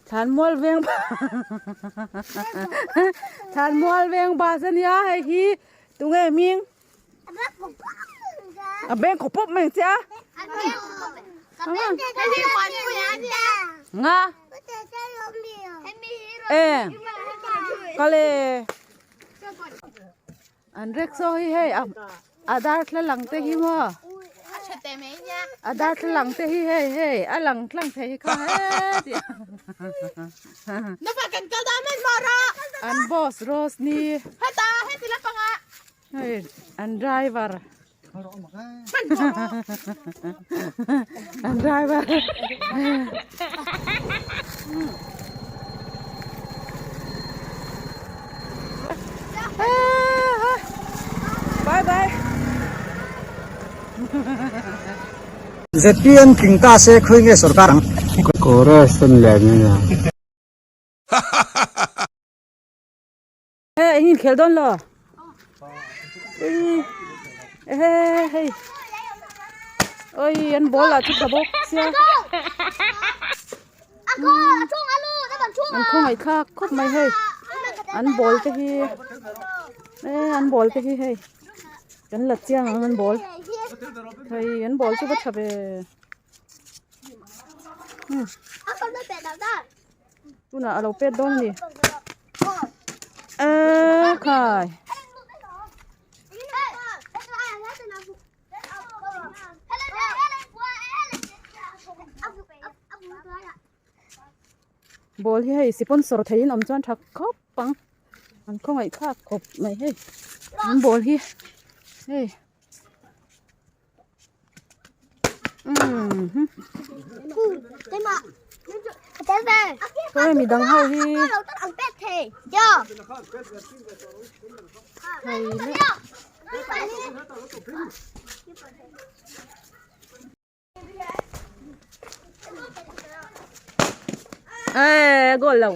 Thlanmual veng Thlanmual veng bus ania hei hi tunge hming a beng khaw pawp mai ang che a nga e kale An rickshaw hi hei a a darthlalang te hi maw a darthlalang te hi hei hei a lang tlang thei hi kha he tih an boss Rosni hei an driver an driver Bye bye. ZPM tling ta se khawi nge sorkar ang. Kawra san leh ni a. He eng in khel dawn lo. Ehe hei. Oi an ball ah chu tha bawk sia. An khawngaih thlak khawp mai hei. An ball te hi e an ball te hi hei. Kan la chiang ang an ball. Hei an ball chu va tha ve. Tunah a lo pet dawn a ni. Eee khai. Ball hi hei sponsor theihin awm chuan tha khawp ang. An khawngaih thlak khawp mai hei. An ball hi hei. Khawnge midang ho hi hei le Ê, goal lo.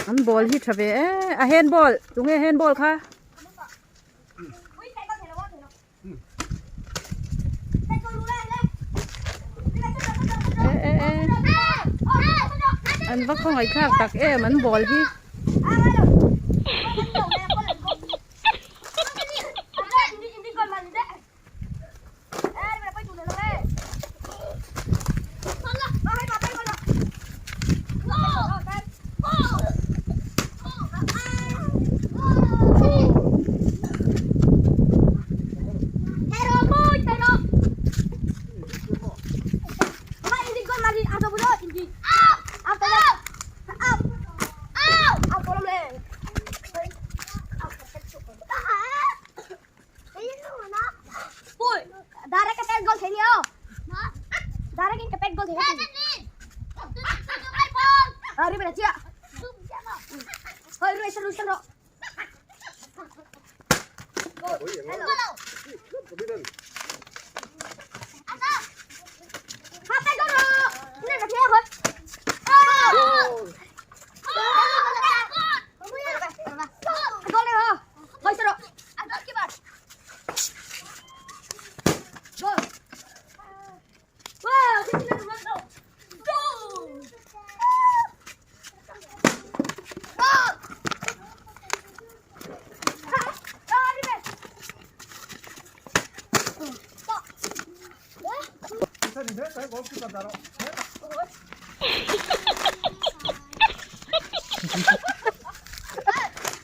An ball hi tha ve e a handball tunge handball kha. E e e an va khawngaih thlak tak em an ball hi.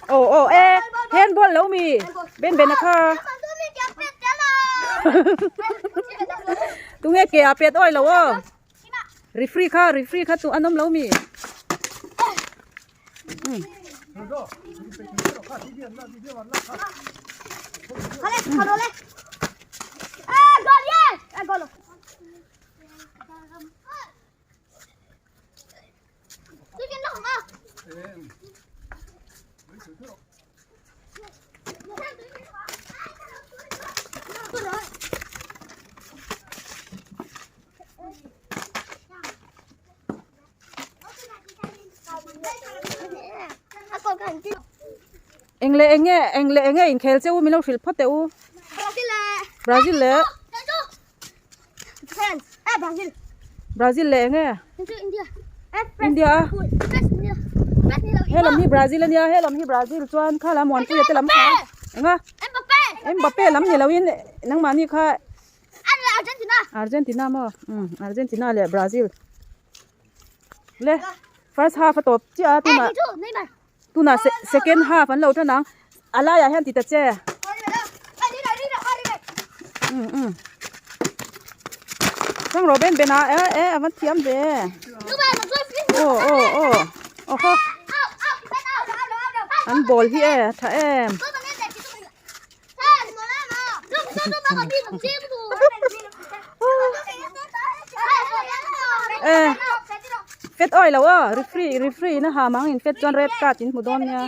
Ồ ồ ê, handball lo mi. Ben ben a kha. Tunge ke a pet awi lo aw. Referee kha referee kha tu an awm lo mi. Eng leh eng nge eng leh eng nge inkhel che u min lo hrilh phawt teh u. Brazil leh Brazil leh eng nge India a he lam hi Brazil ania he lam hi Brazil chuan kha lam Muanpuia te lam kha eng a Mbappe lam ni loin nangmahni kha Argentina maw Argentina leh Brazil le first half a tawp chiah a tunah tunah second half an lo tan ang a laiah hian ti ta che Chang rawh ben ben a e e a va thiam ve aw aw aw aw haw an ball hi e tha em. Eh fet oi lo aw referee referee in a ha mang in fet chuan red card in hmu dawn nia.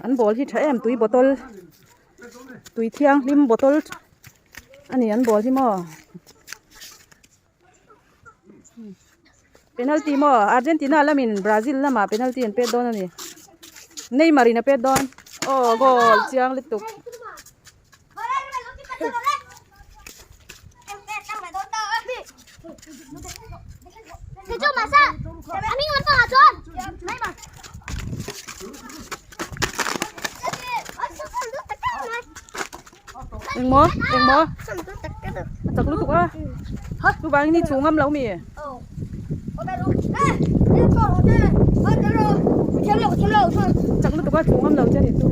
An ball hi tha em tui bottle tui thianghlim bottle ani an ball hi maw. Penalty maw Argentina lamin Brazil lamah penalty an pet dawn a ni Neymar in a pet dawn aw goal chiang lutuk. Engmaw engmaw a chak lutuk a chuvangin i chhung ngam lo mi chak lutuk a chhung ngam lo che ni chu.